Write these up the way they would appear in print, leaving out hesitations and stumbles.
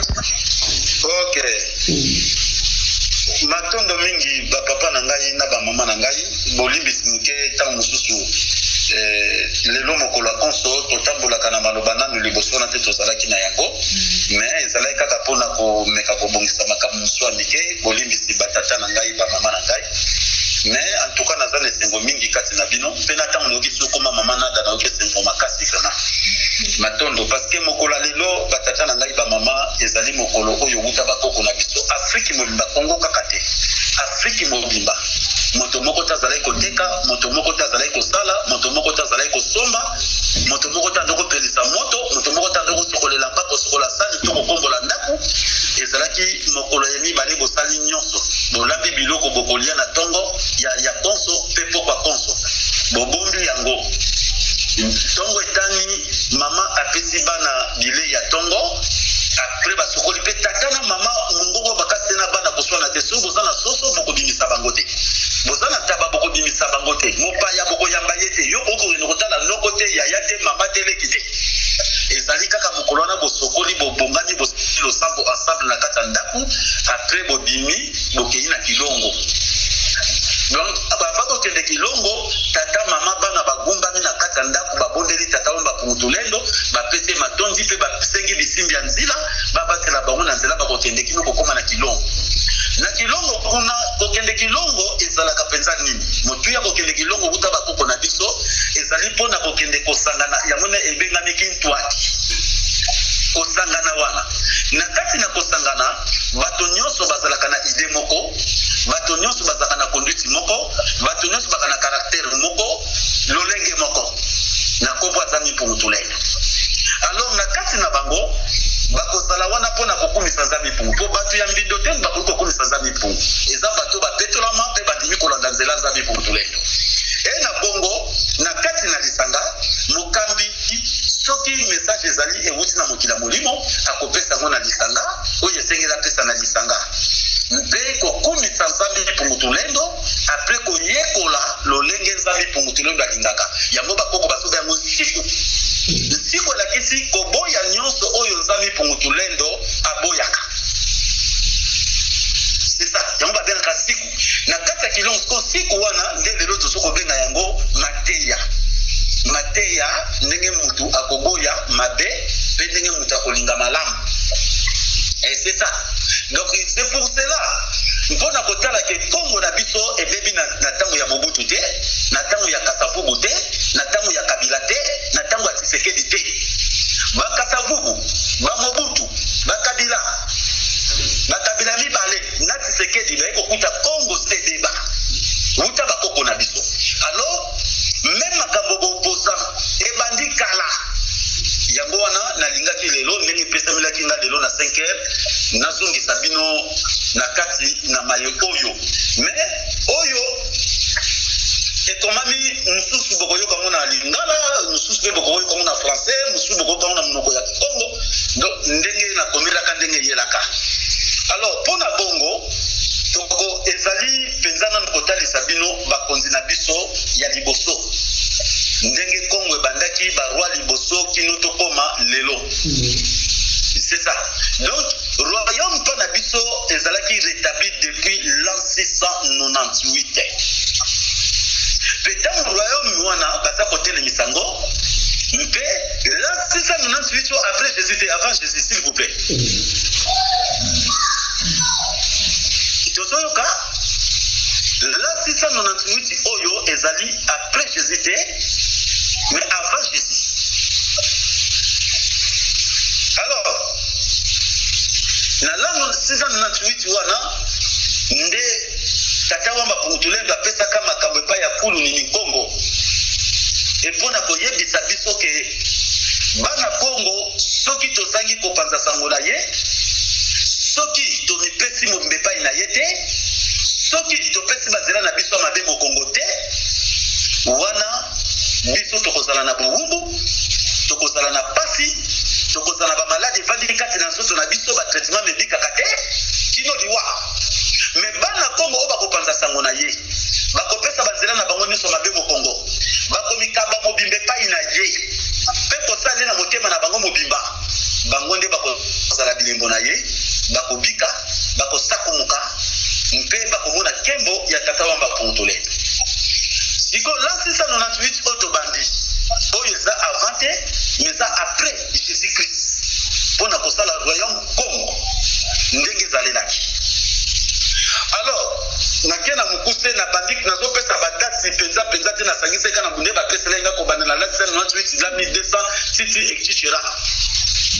Ok. Matondo mingi bapapa na ngai na bamama na ngai, bolimbisi moke ntango mosusu lelo mokolo ya konso totambolaka na maloba nanu liboso wana te tozalaki na yango, mais ezalaki kaka mpona komeka kobongisa makambo mosusu ya mike. Bolimbisi batata na ngai, bamama na ngai, mais en tout cas naza na esengo mingi kati na bino, mpe na ntango nayoki soki okoma mama Nada, nayoki esengo makasi vraiment. Matondo, parce que mokolo ya lelo, batata na ngai, bamama, ezali mokolo oyo wuta bakoko na biso, Afriki mobimba, Kongo kaka te, Afriki mobimba, moto moko te azalaki koteka, moto moko te azalaki kosala, moto moko te azalaki kosomba, moto moko te ando kopelisa moto, moto moko te ando kosokolela mpa, kosokola sani to kokombola ndako. Ezalaki mokolo ya mibale, bosali nyonso, bolambi biloko bokolia na ntongo ya konso mpe pokwa konso, bobombi yango. Ntongo etani, mama apesi bana bilei ya ntongo, après basokoli, mpe tata na mama mongongo makasi te na bana koswana te. Soki boza na soso, bokobimisa bango te, boza na taba, bokobimisa bango te, mopaya bokoyamba ye te, yo okokende kotala noko te, yaya te, mama te, leki te. Ezali kaka mokolo wana bosokoli, bobongani, bosali losambo ensemble na kati ya ndako, après bobimi, bokei na kilongo. Donc avant kokende kilongo, tata, mama, bana bagumbami na kati ya ndako, babondeli tata oyo bapungutulendo, bapesi ye matondi mpe basengi bisimbi ya nzila babatela bango na nzela bakokende kino kokóma na kilongo. Na kilongo kuna, kokende kilongo ezalaka mpenza nini? Motuya kokende kilongo kuta bakoko na biso ezali mpona kokende kosangana, yango nde ebengami kintwaki. Kosangana wana, na kati na kosangana, bato nyonso bazalaka na idée moko, bato nyonso bazalaka na conduite moko, bato nyonso bazalaka na caractère moko, lolenge moko na nkombo aza Mipungutulele. Alors na kati na bango bakozala wana mpona kokumisa Nzambe mpungu, mpo bato ya mbindo te bakoki kokumisa Nzambe mpungu. Eza bato bapetolama mpe bandimi kolanda nzela Nzambe mpungutulele. E na bongo, na kati na lisanga, mokambi, soki message ezali ewuti na mokili ya molimo, akopesa yango na lisanga oyo esengeli apesa na lisanga, mpe kokumisa Nzambe mpungutulendo, après koyekola lolenge Nzambe mpungutulendo alingaka yango. Bakoko basoba yango nsiku. Nsiku elakisi koboya nyonso oyo Nzambe mpungutulendo aboyaka. C'est ça, yango babengaka siku na kati ya kilongo. Siko siku wana nde lelo tozo kobenga yango mateya. Mateya ndenge mutu akoboya mabe mpe ndenge mutu akolinga malamu. Et c'est ça. Donc c'est pour cela, mpona kotala ke Kongo na biso ebebi na ntango ya Mobutu te, na ntango ya Kasavubu te, na ntango ya Kabila te, na ntango ya Tshisekedi te. Bakasavubu, Bamobutu, Bakabila, Bakabila mibale na Tshisekedi baye kokuta Kongo sedeba wuta bakoko na biso. Alors même makambo boopposant ebandi kala. Yango wana nalingaki lelo, ndenge epesamelaki nga lelo na 5 heures, nazongisa bino na kati na maye oyo. Mais oyo ekomami, mosusu bokoyoka yango na lingala, mosusu mpe bokoyoka yango na français, mosusu bokoyoka yango na monoko ya Kikongo. Donc ndenge nakomelaka, ndenge eyelaka. Alors mpo na bongo, toko ezali mpenza nanu kotalisa bino bakonzi na biso ya liboso, ndenge Kongo ebandaki, baroi liboso kino tokóma lelo. C'est ça. Donc royaume mpo na biso ezalaki rétabli depuis l'an 698, mpe ntango royaume wana baza kotelemisa yango, mpe l'an 698 après Jésus te, avant Jésus, s'il vous plaît. Tozoyoka l'an 698 oyo ezali après Jésus te, mais avant Jésus. Alors na l'an 698 wana nde tata Wamba Pungutulendo apesaka makambo epai ya Kulu Nini Nkongo, mpona koyebisa biso ke bana Kongo, soki tozangi kopanza sango na ye, soki tomipesi mobimba epai na ye te, soki topesi banzela na biso ya mabe mokongo te, wana biso tokozala na bowumbu, tokozala na pasi, tokozala na bamaladi evandi kati na nzoto na biso, batraitement mebikaka te kino liwa. Mais bana Kongo oyo bakopanza sango na ye, bakopesa banzela na bango nyonso mabe mokongo, bakomikaba mobimba epai na ye mpe kosala na motema na bango mobimba, bango nde bakozala. ekozala bilembo na ye, bakobika, bakosakumuka mpe bakomona nkembo ya Tata Wamba Mpungu-Tulendo. Sikoyo l'an 698 oyo tobandi, oyo eza avant te, mais eza après Jésus-Christ, mpo na kosala royaume Kongo ndenge ezalelaki. Alors nake na mokuse, na bandi nazopesa badate mpenza mpenza te, nasangisi eka na bunde bapesela nga kobanda na l'an 698, l'an 1200 titi, etc.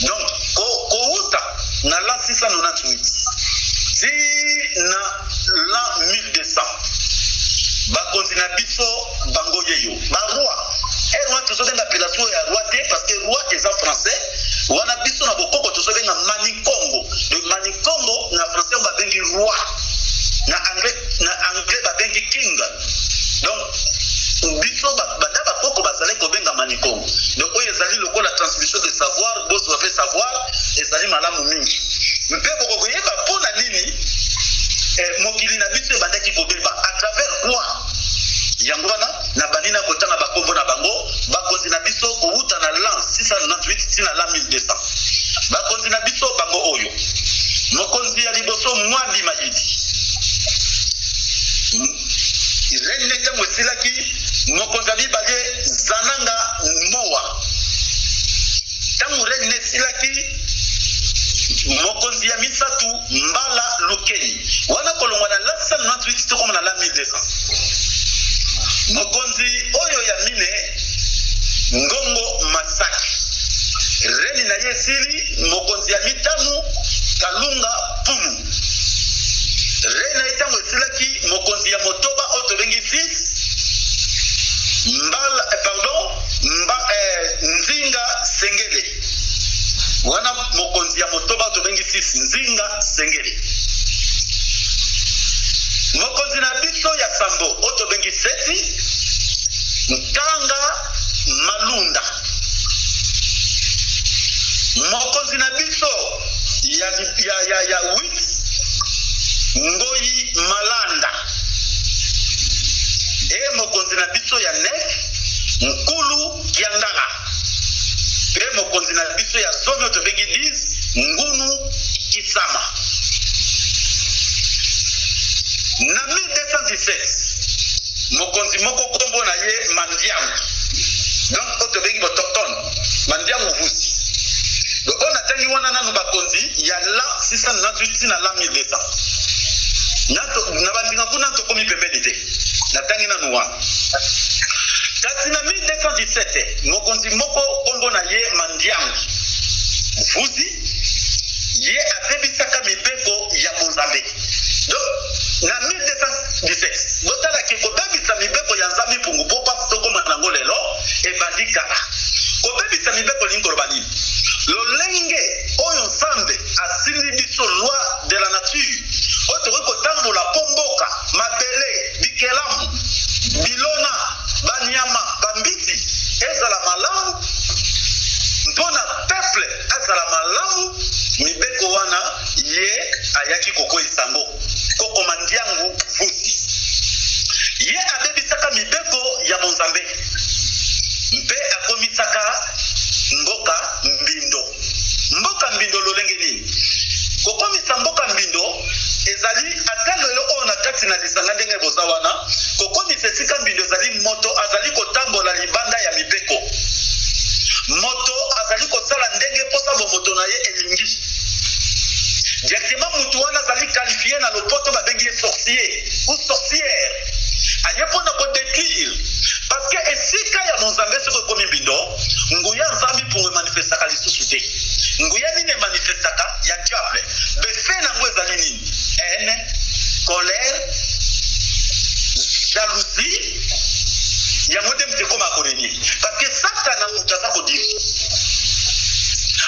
Donc kouta na l'an 698 ti na l'an 1200, bakonzi na biso bango yeyo, baroi. Ere wana tozobenga appellation ya roi te, parce que roi eza français. Wana biso na bokoko tozobenga manikongo. De manikongo na français oyo babengi roi, na anglais babengi king. Donc biso banda bakoko bazalaki kobenga manikongo. Donc oyo ezali lokola transmission de savoir, bozwa mpe savoir, ezali malamu mingi mpe bokokoyeba mpo na nini mokili na biso ebandaki kobeba à travers quoi. Yango wana nabandi na kotanga bakombo na bango, bakonzi na biso kowuta na l'an 698 tina l'an 1200. Bakonzi na biso bango oyo: mokonzi ya liboso, Mwabi Mayidi. Règne ntango esilaki, mokonzi ya mibale, Zananga Mowa. Ntango règne esilaki, mokonzi ya misato, Mbala Lukeni. Wana kolongwa na l'an 698 tokoma na l'an 1200. Mokonzi oyo ya mine, Ngongo Masaki. Règne na ye esili, mokonzi ya mitano, Kalunga Punu. Règne na ye ntango esilaki, mokonzi ya motoba oyo tobengi 6, Mbala, pardon, Nzinga Sengele. Wana mokonzi ya motoba oyo tobengi 6, Nzinga Sengele. Mokonzi na biso ya sambo oyo tobengi 7, Nkanga Malunda. Mokonzi na biso ya 8, Ngoi Malanda. E mokonzi na biso ya 9, Nkulu Kiangala. Mpe mokonzi na biso ya 10 oyo tobengi 10, Ngunu Kisama. Na 1217, mokonzi moko nkombo na ye Mandiangu, donc oyo tobengi autochtone, Mandiangu Vusi. Donc oyo natangi wana nanu bakonzi ya l'an 698 tina l'an 1200. Na bandinga kuna tokomi pembeni te, natangi nanu wana. Kasi na 1217, mokonzi moko nkombo na ye Mandiangu Vuzi, ye abebisaka mibeko ya bonzambe. Donc na 1217, botalaki kobebisa mibeko ya Nzambe Mpungu, mpo mpasi tokóma nango lelo ebandi kala. Kobebisa mibeko elingi koloba nini? Lolenge oyo Nzambe asili biso, loi de la nature oyo tokoki kotambola mpo mboka, mabele, bikelamu, bilona, banyama, bambisi ezala malamu mpo na peuple azala malamu. Mibeko wana ye ayaki kokweyisa yango. Kokoma Ndiangu Vusi, ye abebisaka mibeko ya bonzambe mpe akomisaka mboka mbindo. Mboka mbindo lolenge nini? Kokomisa mboka mbindo ezali ata lelo oyo na kati na lisanga ndenge boza wana. Kokomisa esika mbindo ezali moto azali kotambola libanda ya mibeko, moto azali kosala ndenge mposa bomoto na ye elingi. Directement motu wana azali qualifié, na lopoto babengi ye sorcier ou sorcière. Aye mpona kodétruire, parce que esika ya monzambe soki ekomi mbindo, nguya Nzambe Mpungu emanifestaka lisusu te. Nguya nini emanifestaka? Ya diable. Befe nango ezali nini? Haine, colère, jalousie. Yango nde moto ekóma korégner, parce que Satana moto aza kodiriger.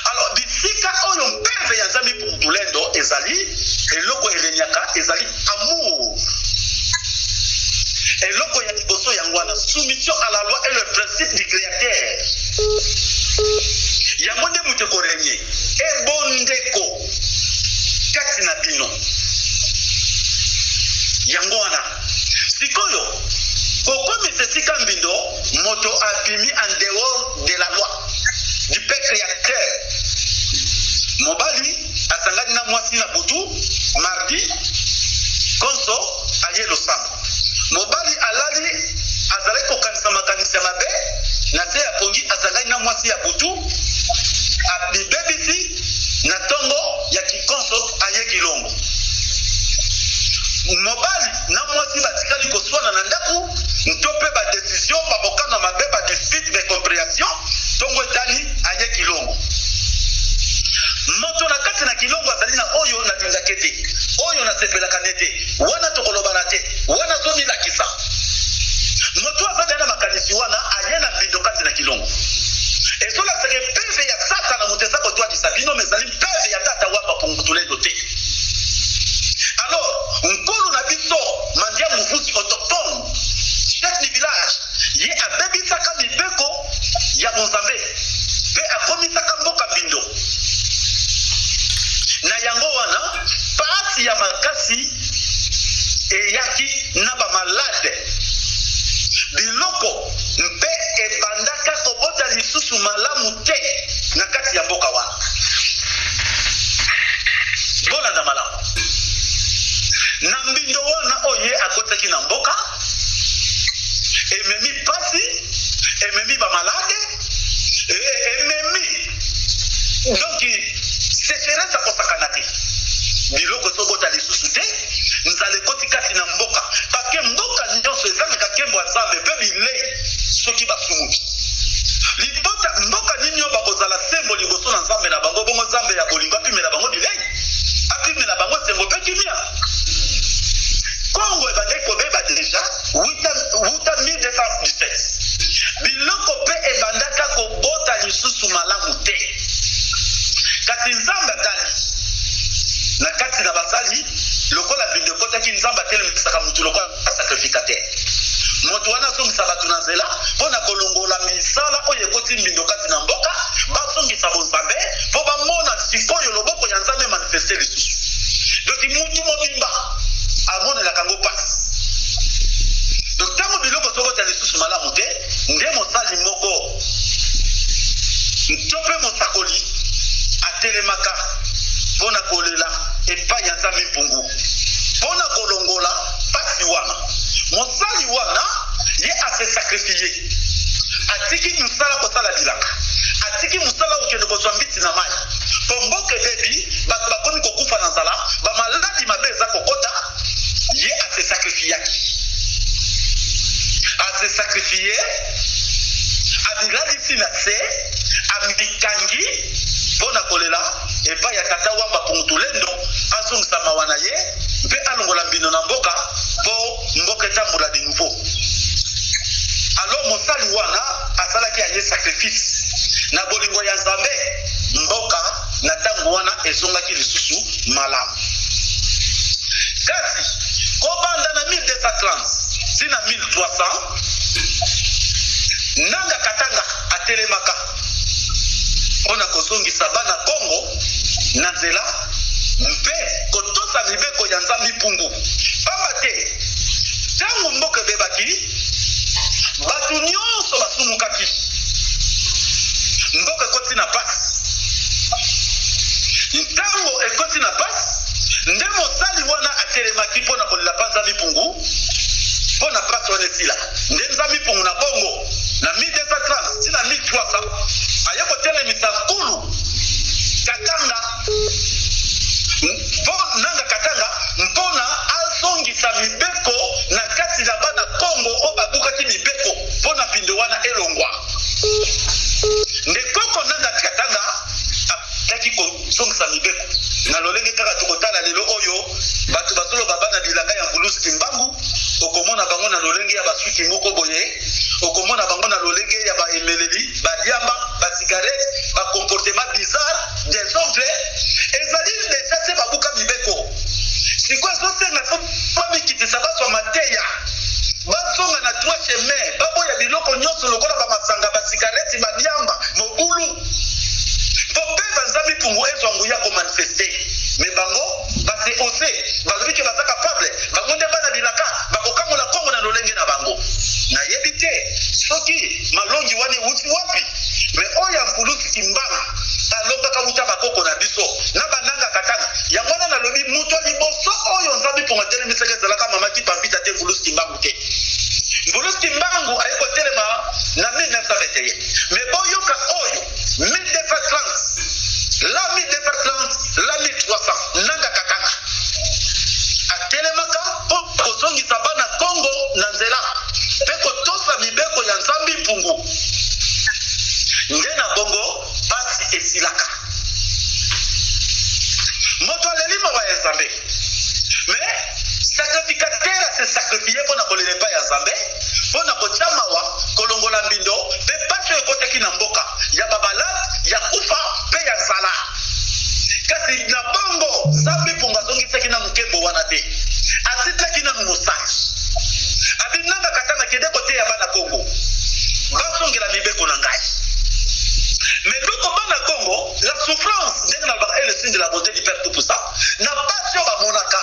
Alors bisika oyo mpeve ya Nzambe Mpungu Tulendo ezali, eloko erégnaka ezali amour. Eloko ya liboso yango wana, soumission à la loi et le principe du créateur. Yango nde moto ekorégner. Ebondeko kati na bino, yango wana. Sikoyo kokomisa esika mbindo, moto abimi en dehors de la loi du père créateur. Mobali Asangani na mwasi na butu mardi, konso aye losambo. Mobali alali, azalaki kokanisa makanisi ya mabe na se ya pongi. Asangani na mwasi ya butu, abibebisi. Na ntongo ya kikonso aye kilongo. Mobali na mwasi batikali koswana na ndako nto mpe badécision babokana mabe, badispute, baincompréhension. Ntongo etali, aye kilongo. Moto na kati na kilongo azali na oyo nalingaki te, oyo nasepelaka nde te, wana tokolobana te, wana azomilakisa. Moto azali na makanisi wana, aye na mbindo kati na kilongo. Ezolakisaka mpeve ya Satana moto eza kotwakisa bino, mais ezali mpeve ya tata Wamba Pungutulendo te. Alors nkolo na biso Mandia Muvuzi, autochtone, chef du village, ye abebisaka mibeko ya bonzambe mpe akomisaka mboka mbindo. Na yango wana pasi ya makasi eyaki na bamalade, biloko mpe ebandaka kobota lisusu malamu te na kati ya mboka wana. Bolanda malamu, na mbindo wana oyo ye akotaki na mboka, ememi pasi, ememi bamalade, ememi donc sécheresse akosakana te. Biloko ezobota lisusu te, nzala ekoti kati na mboka, parce que mboka nyonso ezangaka nkembo ya Nzambe mpe bilei soki basumuki. Libota mboka nini oyo bakozala sembo liboso na Nzambe na bango, bongo Nzambe ya bolingo apimela bango bilei, apimela bango esengo mpe kimia? Kongo ebandaki kobeba déjà wuta 1217. Biloko mpe ebandaka kobota lisusu malamu te. Kasi Nzambe atali na kati na basali lokola mbindo ekotaki. Nzambe atelemisaka motu lokola sacrificateur. Moto wana azongisa bato na nzela mpo na kolongola misala oyo ekoti mbindo kati na mboka, bazongisa bonzambe mpo bamona sikoyo loboko ya Nzambe manifeste lisusu. Donc mutu mobimba amonelaka yango mpasi. Donc ntango biloko tobota lisusu malamu te, nde mosali moko to mpe mosakoli atelemaka mpo na kolela epai ya Nzambe mpungu mpo na kolongola mpasi wana. Mosali wana, ye ase sacrifier, atiki mosala kosala bilanga, atiki mosala kokende kozwa mbisi na mai, mpo mboka ebebi, bato bakomi kokufa na nzala, bamaladi mabe eza kokota. Ye ase sacrifiaki, ase sacrifier, amilalisi na se, amikangi mpo na kolela epai ya tata Wamba Pungutulendo azongisa mawa na ye mpe alongola mbindo na mboka mpo mboka etambola de nouveau. Alors mosali wana asalaki aye sacrifice na bolingo ya Nzambe. Mboka na ntango wana ezongaki lisusu malamu. Kasi kobanda na 1230 tina 1300, Nanga Katanga atelemaka mpona kozongisa bana Kongo na nzela mpe kotosa mibeko ya Nzambe mpungu, pamba te ntango mboka ebebaki, bato nyonso basumukaki, mboka ekoti na pasi. Ntango ekoti na pasi, nde mosali wana atelemaki mpo na kolela mpa Nzambe mpungu mpo na pasi wana esila. Nde Nzambe mpungu na bongo na 1230 ntina 1300 aye kotelemisa nkulu Katanga, mpo Nanga Katanga, mpona azongisa mibeko na kati na bana Kongo oyo babukaki mibeko, mpo na mbindo wana elongwa. Nde koko Nanga Katanga abandaki kozongisa mibeko na lolenge kaka tokotala lelo oyo. Bato bazoloba bana bilanga ya Mvuluzi Kimbangu, okomona bango na lolenge ya basuki moko boye, okomona bango na lolenge ya baemeleli badiamba, bacigarette, bacomportement bizarre, désordre. Ezali déjà se babuka mibeko. Sikoyo ezosenga fo bamikitisa, bazwa mateya, bazonga na droit chemin, baboya biloko nyonso lokola bamasanga, bacigarette, badiamba, mobulu, mpo mpe banzambi mpungu ezwa nguya komanifester. Mais bango base ose balobi ke baza capable, bango nde bana bilaka, bakokangola Kongo na lolenge na bango. Nayebi te soki malongi wana ewuti wapi, mais oyo ya Mvuluzi Kimbangu alongaka wuta bakoko na biso na bananga Katanga. Moto aleli mawa ya Nzambe. Mais sacrificateur a se sacrifier mpo na kolela epai ya Nzambe, mpo na kotia mawa, kolongola mbindo mpe pasi oyo ekotaki na mboka ya bamalade, ya kufa mpe ya nzala. Kasi na bongo Nzambe mpungu azongisaki nanu nkembo wana te, atindaki nanu mosali. Abi nanga katanga kende koteya bana Kongo bazongela mibeko na ngai. Mais loko bana Kongo la souffrance ndenge nalobaka est le signe de la beauté du Père tout puissant na pasi oyo bamonaka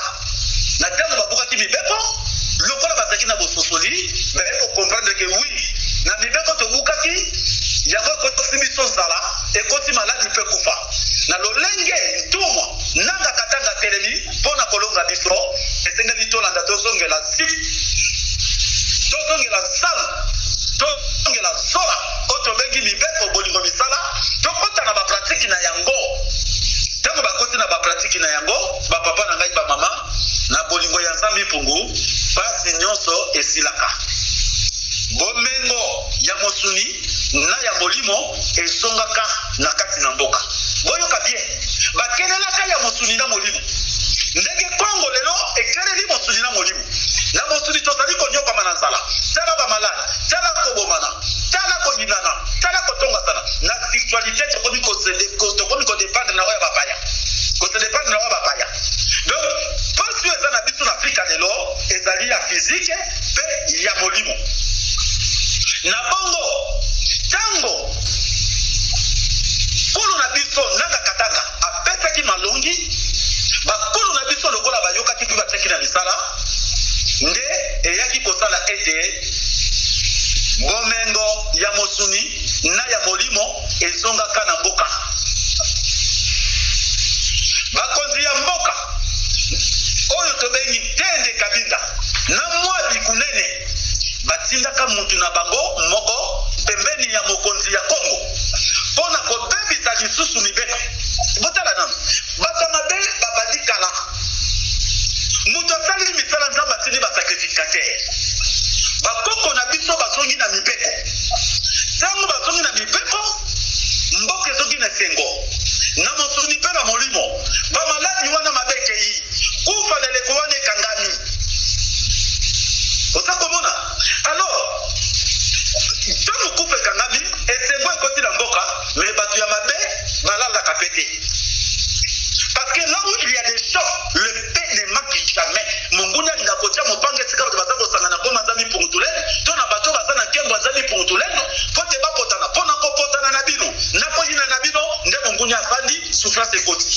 na ntango babukaki mibeko lokola bazalaki na bososoli baye ko comprendre que oui na mibeko tobukaki yango ekotisi biso nzala ekoti maladi mpe kufa na lolenge ntumwa nanga katanga atelemi mpo na kolonga biso esengeli tolanda tozongela si tozongela nsalu tozongela zola oyo tobengi mibeko bolingo misala tokota na bapratiki na yango ntango bakoti na bapratiki na yango bapapa na ngai bamama na bolingo ya Nzambe mpungu pasi nyonso esilaka bomengo ya mosuni na ya molimo ezongaka na kati na mboka boyoka bien bakelelaka ya mosuni na molimo ndenge Kongo lelo ekeleli mosuni na molimo na mosuni tozali konyokwama na nzala tala bamalade tala kobomana tala koyinana tala kotongasana na spiritualité tokomi tokomi kodépendre na oyo ya bapaya kosedépendre na oyo ya bapaya. Donc mpasi oyo eza na biso na Afrika lelo ezali ya physique mpe ya molimo. Na bongo ntango nkolo na biso Nanga Katanga apesaki malongi, bakolo na biso lokola bayokaki mpe batiaki na misala, nde eyaki kosala ete bomengo ya mosuni na ya molimo ezongaka na mboka. Bakonzi ya mboka oyo tobengi Ntende Kabinda na Mwabi Kunene batindaka mutu na bango moko pembeni ya mokonzi ya Kongo mpo na kobebisa lisusu mibeko. Botala nanu, bato ya mabe babandi kala. Moto asali misala, Nzambe atindi ba sacrificateur. Bakoko na biso bazongi na mibeko. Ntango bazongi na mibeko, mboka ezongi na esengo, na mosuni mpe na molimo. Bamaladi wana mabe ekei, kufa na eleko wana ekangami. Oza komona? Alors, ntango kufa ekangami, esengo ekoti na mboka, mais bato ya mabe balalaka pe te. Parce que là où il y a des chocs, le paix ne manque jamais. Monguna alinga kotia mopanga esika bato baza kosangana koma Nzambi Mpungutulendo to na bato baza na nkembo ya Nzambi Mpungutulendo mpo te bapotana mpo na kopotana na bino na koyina na bino nde monguna afandi souffrance ekoti.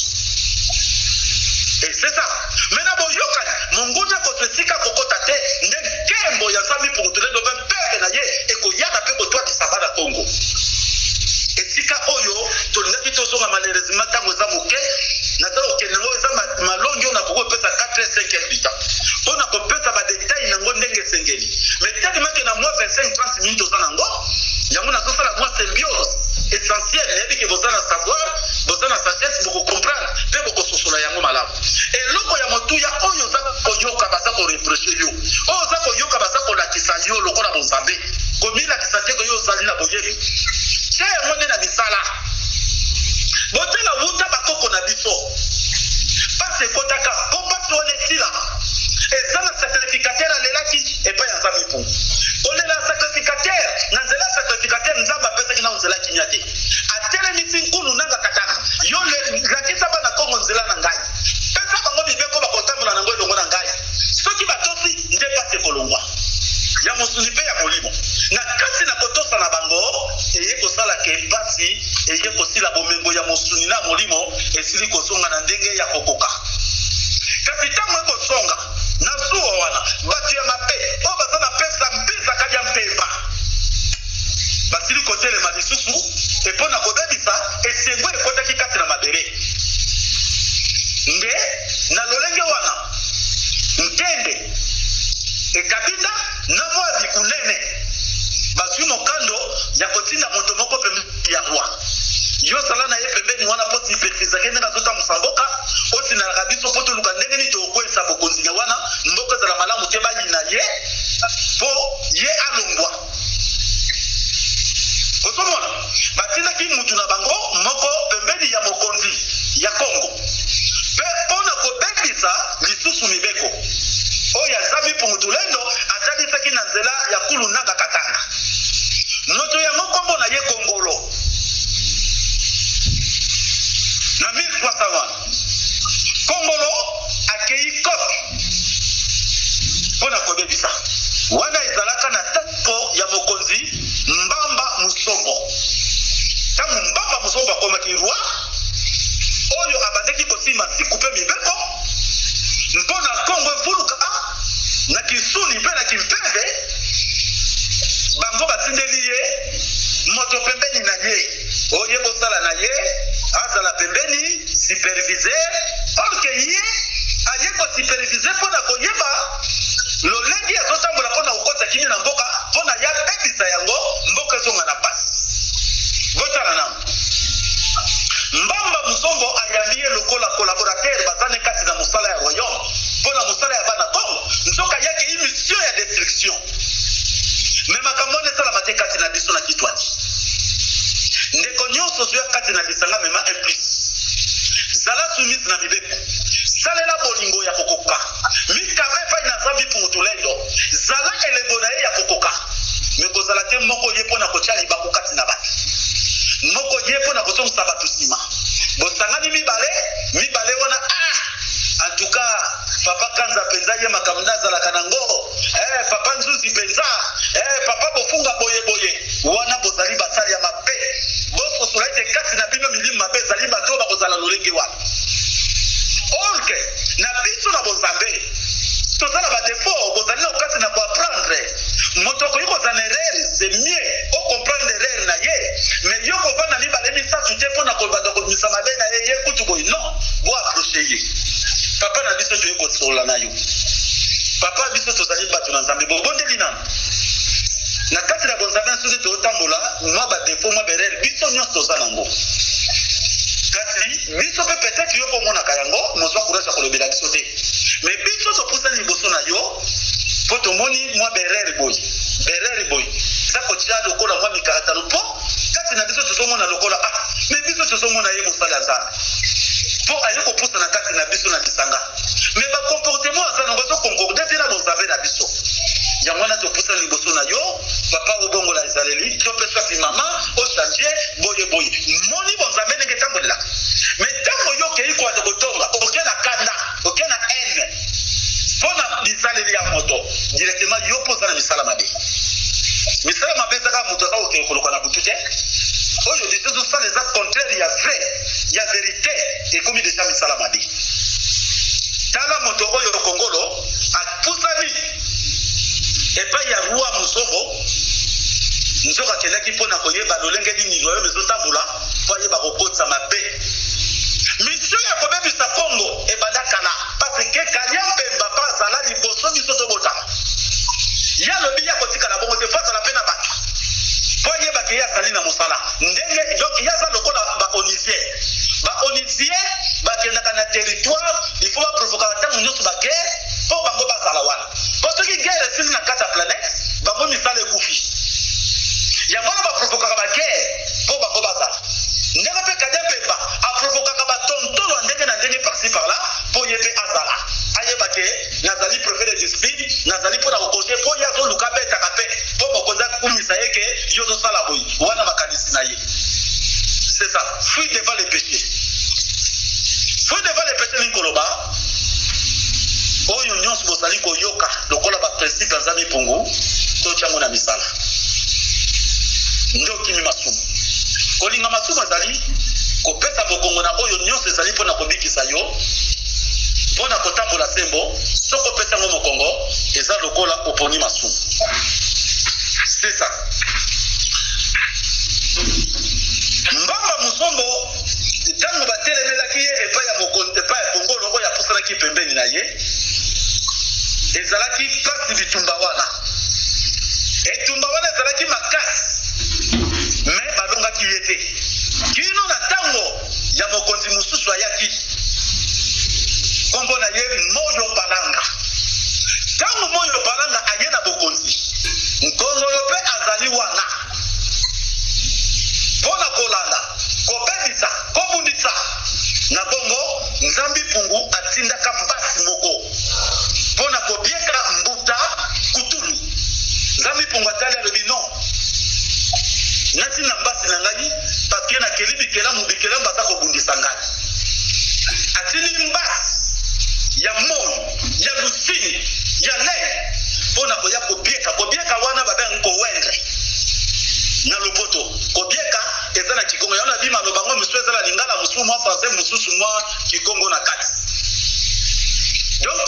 Et c'est ça. Mais na boyokani monguna akozwa esika kokota te nde nkembo ya Nzambi Mpungutulendo mpe mpeve na ye ekoyaka mpe kotwakisa bana Kongo. Esika oyo tolingaki tozonga malheureusement ntango eza moke naza kokende yango eza malongi oyo nakoki kopesa 4 heures 5 heures du temps mpo na kopesa badetail nango ndenge esengeli mais tellement ke na mwa 25 30 minutes oza nango yango nazosala mwa symbiose essentiel nayebi ke boza na savoir boza na sagesse bokocomprendre mpe bokososola yango malamu eloko ya motuya oyo oza koyoka baza koreproche yo oyo oza koyoka baza kolakisa yo lokola bonzambe komilakisa te ke yo ozali na boyebi tia yango nde na misala botala wuta bakoko na biso pasi ekotaka mpo pasi wana esila eza na sacrificateur alelaki epai ya Nzambe mpo kolela sacrificateur na nzela ya sacrificateur Nzambe apesaki nao nzela kimia te atelemisi nkulu nanga katana yo lakisa bana Kongo nzela na ngai pesa bango mibeko bakotambola nango elongo na ngai soki batosi nde pasi ekolongwa ya mosuni mpe ya molimo na kati na kotosa na bango eye kosala ke mpasi eye kosila bomengo ya mosuni na molimo esili kozonga na ndenge ya kokoka kasi ntango ekozonga na zuwa wana bato ya mabe oyo baza na pesa mpeza kati ya mpemba basili kotelema lisusu mpo na kobebisa esengo ekotaki kati na mabele nde na lolenge wana ntende ekabinda na mwa bikunene bazwi mokando ya kotinda moto moko pembeni ya roi yo zala na ye pembeni wana mpo supervisake ndenge azotambusa mboka otinalaka biso mpo toluka ndenge nini tokokweyisa bokonzi na wana mboka ezala malamu te bayina ye mpo ye alongwa ozomona batindaki mutu na bango moko pembeni ya mokonzi ya Kongo mpe mibeko oyo ya Nzambi Mpungu Tulendo atalisaki na nzela ya Kulu Nanga Katanga. Moto yango nkombo na ye Kongolo. Na 1300 wana Kongolo akei cope mpo na kobebisa wana ezalaka na ntango ya mokonzi Mbamba Musombo. Ntango Mbamba Musombo akomaki roi, oyo abandaki kosimba nsiku mpe mibeko mpo na Kongo efuluka na Kinsuni mpe na Kimpese, bango batindeli ye moto pembeni na ye oyo ye bosala na ye azala pembeni superviseur, or que ye aye kosupervise mpo na koyeba lolenge azotambola mpo na kokotisa kimia na mboka, mpo na ye abebisa yango, mboka ezonga na pasi. Botala nanu, Mbamba Musombo ayambi ye lokola collaborateur, baza ne kati na mosala ya royaume mpo na mosala ya bana Congo, nzoka ye akei mission ya destruction. Mais makambo wana esalama te kati na biso na Kitwati. Ndeko nyonso ozoya kati na lisanga, mema un plus, zala soumise na mibeko, salela bolingo ya kokoka, mikaba epai na Nzambi Mpungu Tulendo, zala elembo na ye ya kokoka. Me kozala te moko ye mpo na kotia libaku kati na bato, moko ye mpo na kozongisa bato nsima. Bosangani mibale mibale wana, ah, en tout cas papa Kanza mpenza ye makambo nde azalaka nango, papa Nzuzi mpenza, papa Bofunga boye boye. Wana bozali basali ya mabe. Bososola ete kati na bino milimo mabe ezali, bato oyo bakozala lolenge wana. Or que na biso na bonzambe toza na badefo, bozali na kati na koapprendre. Moto akoki kozala na erreur, c'est mieux ocomprendre erreur na ye, mais yo kovanda mibale misato te mpo na kobanda kobimisa mabe na ye, ye kutu boye. Non, boapproche ye. Papa na biso, toye kosolola na yo. Papa, biso tozali bato na Nzambe, bobondeli nano na kati na bonzambe na soki tozotambola mwa badefo, mwa berere, biso nyonso toza nango. Kasi biso mpe peut-être yo mpo omonaka yango, mozwa courage ya kolobela biso te, mais biso topusani liboso na yo mpo tomoni mwa berere boye, berere boye, eza kotia lokola mwa mikaratano mpo kati na biso tozomona lokola, ah, mais biso tozomona ye mosali ya Nzambe mpo aye kopusana kati na biso na lisanga, mais bacomportement aza nango ezoconcorde te na bonzambe na biso. Yango wana topusani liboso na yo, papa, obongola ezaleli to mpe soki mama ochange boye boye. Moni bonzambe ndenge etambolelaka. Mais ntango yo okei koanda kotonga, oke na kanda, oke na haine mpo na bizaleli ya moto, directement yo mpo oza na misala mabe. Misala mabe ezaka moto aza kokende koluka na butu te. Oyo deja ezosala eza contraire ya vrai, ya vérité, ekomi deja misala mabe. Tala moto oyo Kongolo apusani epai ya roi Musombo, nzoka akendaki mpo na koyeba lolenge nini royaume ezotambola mpo ayeba kokotisa mabe. Mission ya kobebisa Kongo ebanda kala, parce que Kalia Mpemba mpe azala liboso biso tobotama. Ye alobi ye akotikala bongo te, fo azala mpe na bato mpo ayebaka ye azali na mosala ndenge. Donc ye aza lokola baonisien. Baonisien bakendaka na territoire, il faut baprovokaka ntango nyonso baguerre mpo bango bazala wana, mpo soki guerre esili na kati ya planète, bango misala ekufi. Yango wana baprovokaka baguerre mpo bango bazala. Ndenge mpe Kadia Mpemba aprovokaka batontolo ya ndenge na ndenge par-ci par-là mpo ye mpe azala, ayeba ke nazali préfet de discipline, nazali mpo na kokoche, mpo ye azoluka abetaka mpe mpo mokonzi akumisa ye ke yo ozosala boye. Wana makanisi na ye. C'est ça, fuis devant le péché. Fuis devant le péché, nini koloba oyo nyonso bozali koyoka lokola baprincipe ya Nzambe Mpungu, totyango na misala nde okimi masumu. Kolinga masumu ezali kopesa mokongo na oyo nyonso ezali mpo na kobikisa yo, mpo na kotambola sembo. Soki opesi yango mokongo, eza lokola oponi masumu. C'est ça. Mbamba Musombo, ntango batelemelaki ye epai ya mokonzi, epai ya Kongolo oyo apusanaki pembeni na ye, ezalaki mpasi. Bitumba wana, etumba wana ezalaki makasi, me balongaki ye te kino na ntango ya mokonzi mosusu ayaki, nkombo na ye Moyo Palanga. Ntango Moyo Palanga aye na bokonzi, Nkongolo mpe azali wana mpo na kolanda, kobebisa, kobundisa. Na bongo Nzambi Mpungu atindaka mbasi moko. bikelamu baza kobundisa ngai. Atindi mbasi ya moi, ya lusini, ya lene mpo na koya kobieka. Kobieka wana babengi kowendre na lopoto. Kobieka eza na kikongo, yango nabi maloba yango mosusu eza na lingala, mosusu mwa français, mosusu mwa kikongo na kati. Donc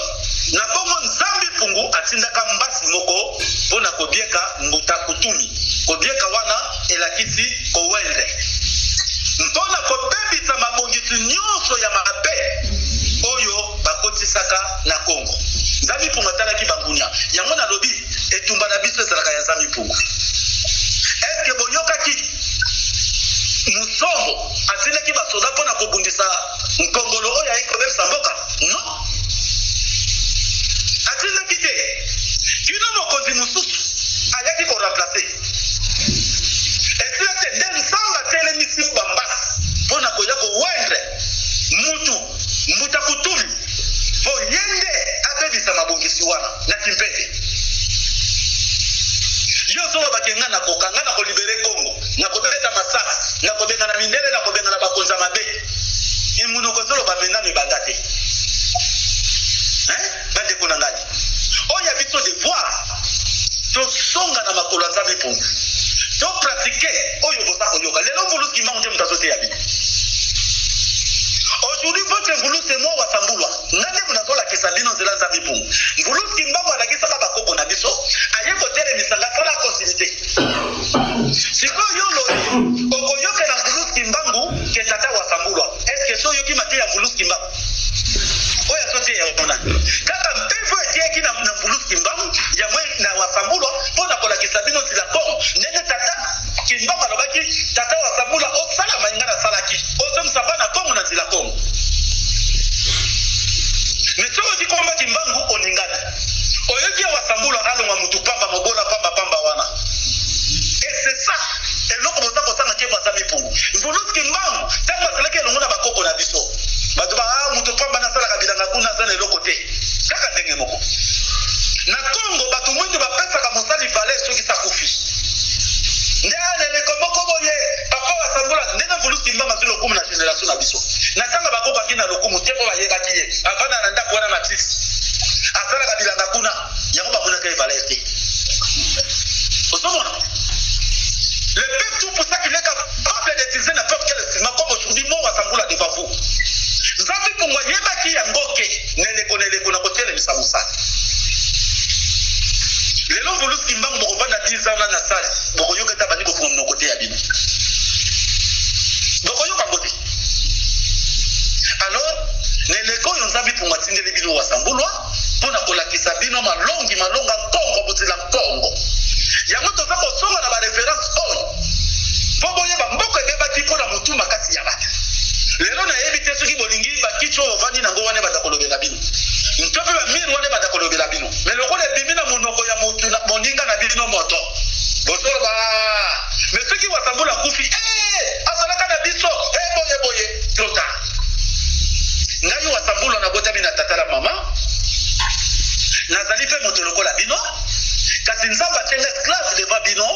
na bongo Nzambi Pungu atindaka mbasi moko mpo na kobieka mbuta kutumi. Kobieka wana elakisi kowendre mpo na kobebisa mabongisi nyonso ya mabe oyo bakotisaka na Kongo. Nzambi Pungu atalaki bangunya. Yango nalobi etumba na biso ezalaka ya Nzambi Pungu. Eske boyokaki Musombo atindaki basoda mpo na kobundisa Nkongolo oyo ayaki kobebisa mboka? Non, atindaki te. Kino mokonzi mosusu ayaki koremplace. Esila te nde Nzambe atelemisi bambasi mpo na koya kowendre mutu mbuta kutumi mpo ye nde abebisa mabongisi wana na Kimpese. Yo ozoloba ke nga nakoka, nga nakolibere Congo, nakobeta masasi, nakobengana mindele, nakobengana bakonzi ya mabe. Monoko ezoloba me nanu ebanda te. Hein? Bandeko na ngai, oyo ya biso devoir tosonga na makolo ya Nzambe mpungu, topratike oyo boza koyoka lelo. Mvuluzi Kimbangu te moto azoteya bino aujourd'hui. Votre Mvuluzi, c'est moi Wasambulwa. Nga nde moto azolakisa bino nzela Nzambe mpungu. Mvuluzi Kimbangu alakisaka bakoko na biso, aye kotelemisa nga, sala continuité. Sikoyo yo lobi okoyokela Mvuluzi Kimbangu ke tata Wasambulwa. Est ce que so oyoki mateya ya Mvuluzi Kimbangu oyo azoteya yango nani? Kaka mpepo eteyaki na Mvuluzi Kimbangu yango na Wasambulwa mpo na kolakisa bino nzela Kongo, ndenge tata Kimbangu alobaki: "Tata Wasambulwa, osala mai nga nasalaki, ozongisa bana Kongo na nzela Kongo." Mais soki oyoki komba Kimbangu, oningani. Oyoki ya Wasambulwa, alongwa mutu pamba, mobola pamba pamba wana. Et c'est ça eloko boza kosanga ke baza mipungu. Mvuluzi Kimbangu, ntango azalaki elongo na bakoko na biso, bato ba ah, moto pamba nasalaka bilanga kuna, aza na eloko te. Kaka ndenge moko na Kongo, bato mwindu bapesaka mosali valeur soki sakufi. Nde ana eleko moko boye, papa Wasambula, ndenge Mvuluzi Kimbangu azwi lokumu na génération na biso. Na ntango bakokaki na lokumu te mpo bayebaki ye avanda na ndako wana na tisi, asalaka bilanga kuna, yango bamonaka ye valeur te. Ozomona le peuple tout pour ça qu'il est capable d'utiliser n'importe quel instrument, comme aujourd'hui moi Wasambula devant vous. Nzambe Mpungu ayebaki yango ke na eleko na eleko na kotelemisa mosala. Lelo Mvuluzi Kimbangu bokovanda 10 ans na sali, bokoyoka ete abandi kofunga monoko te ya bino, bokoyoka yango te. Alors na eleko oyo Nzambe Mpungu atindeli bino Wasambulwa mpo na kolakisa bino malongi malonga nkongo bozela nkongo, yango toza kosonga na baréférence oyo mpo boyeba mboka ebebaki mpo na motu makasi ya bato. Lelo nayebi te soki bolingi bakiti oyo ovandi nango wana ebanda kolobela bino, to mpe bamire wana ebanda kolobela bino. Mais lokola ebimi na monoko ya motu moninga na bino moto, bozoloba. Mais soki Wasambula akufi, eh, azalaka na biso, eh, boye boye, trop tard. Ngai Wasambula nabotami na tata na mama, nazali mpe moto lokola bino, kasi Nzambe atienga esclave devant bino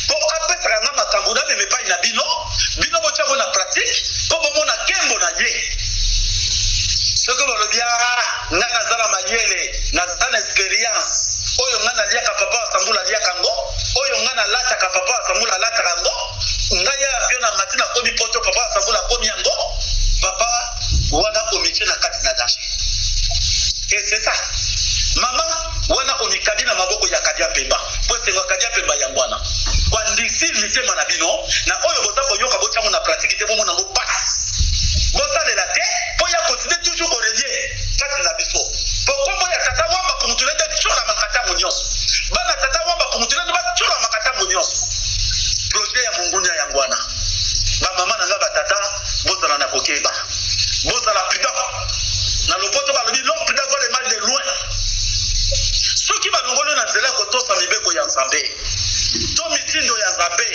mpo apesaka nga makambo namema epai na bino, bino botiango na pratique mpo bomona nkembo na ye. Soki balobi: "Ah, ngai naza na mayele, naza na expérience, oyo ngai naliaka papa Wasambula aliaka yango, oyo ngai nalataka papa Wasambula alataka yango, ngai ya avion na mati nakomi poto papa Wasambula akomi yango", papa wana omitie na kati na danger. Et c'est ça, mama wana omikabi na maboko ya kadia pemba, po esengo ya kadia pemba yango wana kwandisi mitema na bino na oyo boza koyoka. Botiango na pratique te, bomona yango pasi. Bosalela te mpo ya continue toujours korégner kati na biso, po kombo ya tata Wamba Pungutule nde tyolamaka ntango nyonso, bana tata Wamba Pungutule nde batyolamaka ntango nyonso. Projet ya mongunia yango wana. Bamama na nga, batata, bozala na kokeba, bozala prudent. Na lopoto balobi: "L'homme prudent voit le mal de loin." Soki balongoli na nzela ya kotosa mibeko ya Nzambe to mitindo ya Nzambe,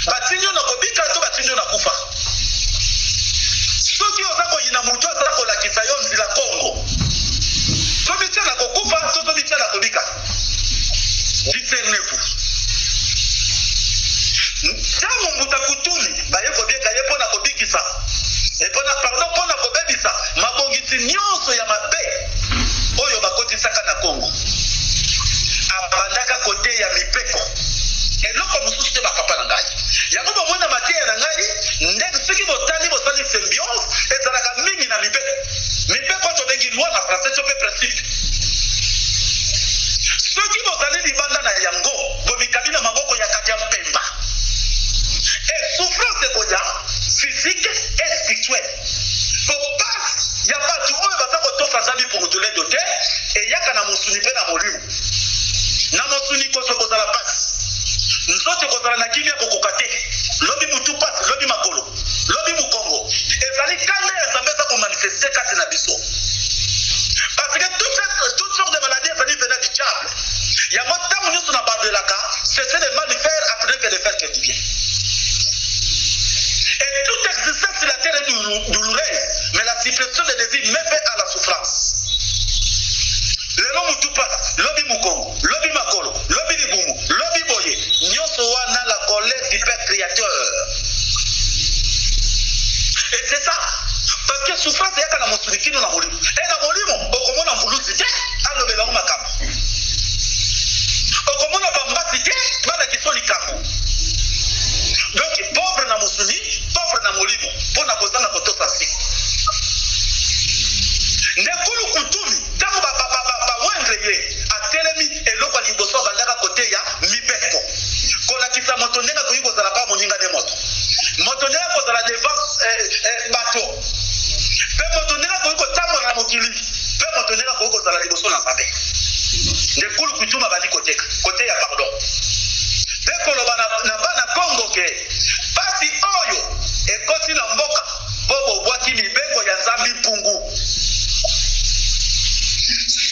batindi yo na kobika to batindi yo na kufa. Soki oza koyina motu aza kolakisa yo nzela. nyonso ya mabe oyo bakotisaka na Kongo. Abandaka koteya mibeko, eloko mosusu te, bapapa na ngai. Yango bomoi na mateya na ngai, ndenge soki botali, bosali symbiose, ezalaka mingi na mibeko. Mibeko tobengi loi na français to mpe principe. Soki bozali libanda na yango, bomikabi na maboko ya kati ya mpemba e souffrance ekoya physique et spirituelle. Po pasi ya bato oyo baza kotosa Nzambe Mpungu-Tulendo te eyaka na mosuni mpe na molimo. Na mosuni koso kozala pasi, nzoto ekozala na kimia kokoka te, lobi mutu pasi, lobi makolo, lobi mukongo. Ezali kanda ya Nzambe eza komanifeste kati na biso, parce que toute sorte de maladie ezali venant du diable. Yango ntango nyonso na bandelaka: cessez de mal faire, apprenez que de faire que du bien. Et toute existence sur la terre est douloureuse, mais la suppression des désirs met fin à la souffrance. Lelo mutu pasi, lobi mokongo, lobi makolo, lobi libumu, lobi boye, nyonso wana la colère du Père créateur. Et c'est ça, parce que souffrance eyaka na mosuni kino na molimo. E na molimo okomona mvulusi te alobelango makambo, okomona bambasi te balakisa likambo. Donc pauvre na mosuni, pauvre na molimo, mpo na kozanga kotosa nsiko. Nde Nkulu Kutumi, ntango bawendre ye atelemi, eloko ya liboso abandaka koteya mibeko, kolakisa moto ndenge akoki kozala pa moninga nde moto, moto ndenge akozala devant bato, mpe moto ndenge akoki kotambola na mokili, mpe moto ndenge akoki kozala liboso na Nzambe. Nde Nkulu Kutumi abandi koteka, koteya, pardon, mpe koloba na bana Kongo ke pasi oyo ekoti na mboka mpo bobwaki mibeko ya Nzambi Mpungu.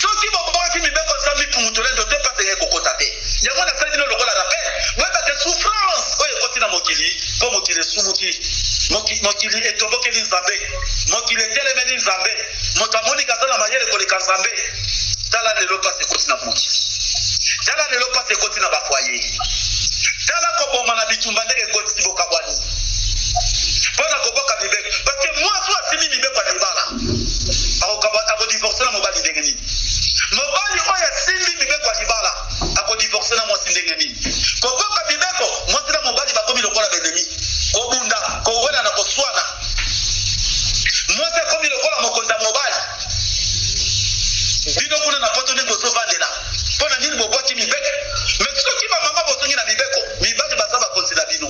Soki bobwaki mibeko ya Nzambi Mpungu Tolendo te, pasi enge ekokota te. Yango nasali bino lokola rappel, boyeba te souffrance oyo ekoti na mokili mpo mokili esumuki, mokili etombokeli Nzambe, mokili etelemeli Nzambe, moto amoniki aza na mayele koleka Nzambe. Tala lelo pasi ekoti na mokili, tala lelo pasi ekoti na bafoyer, tala koboma na bitumba ndenge ekoti, bokabwani mpo na koboka mibeko. Parce que mwasi oyo asimbi mibeko ya libala akodivorce na mobali ndenge nini? Mobali oyo asimbi mibeko ya libala akodivorce na mwasi ndenge nini? Koboka mibeko, mwasi na mobali bakomi lokola baennemis, kobunda, kowela na koswana. Mwasi akomi lokola mokonzi ya mobali. Bino kuna na Poto, ndenge bozovandela, mpo na nini bobwaki mibeko? Mais soki bamama bozongi na mibeko, mibali baza bakonzi na bino.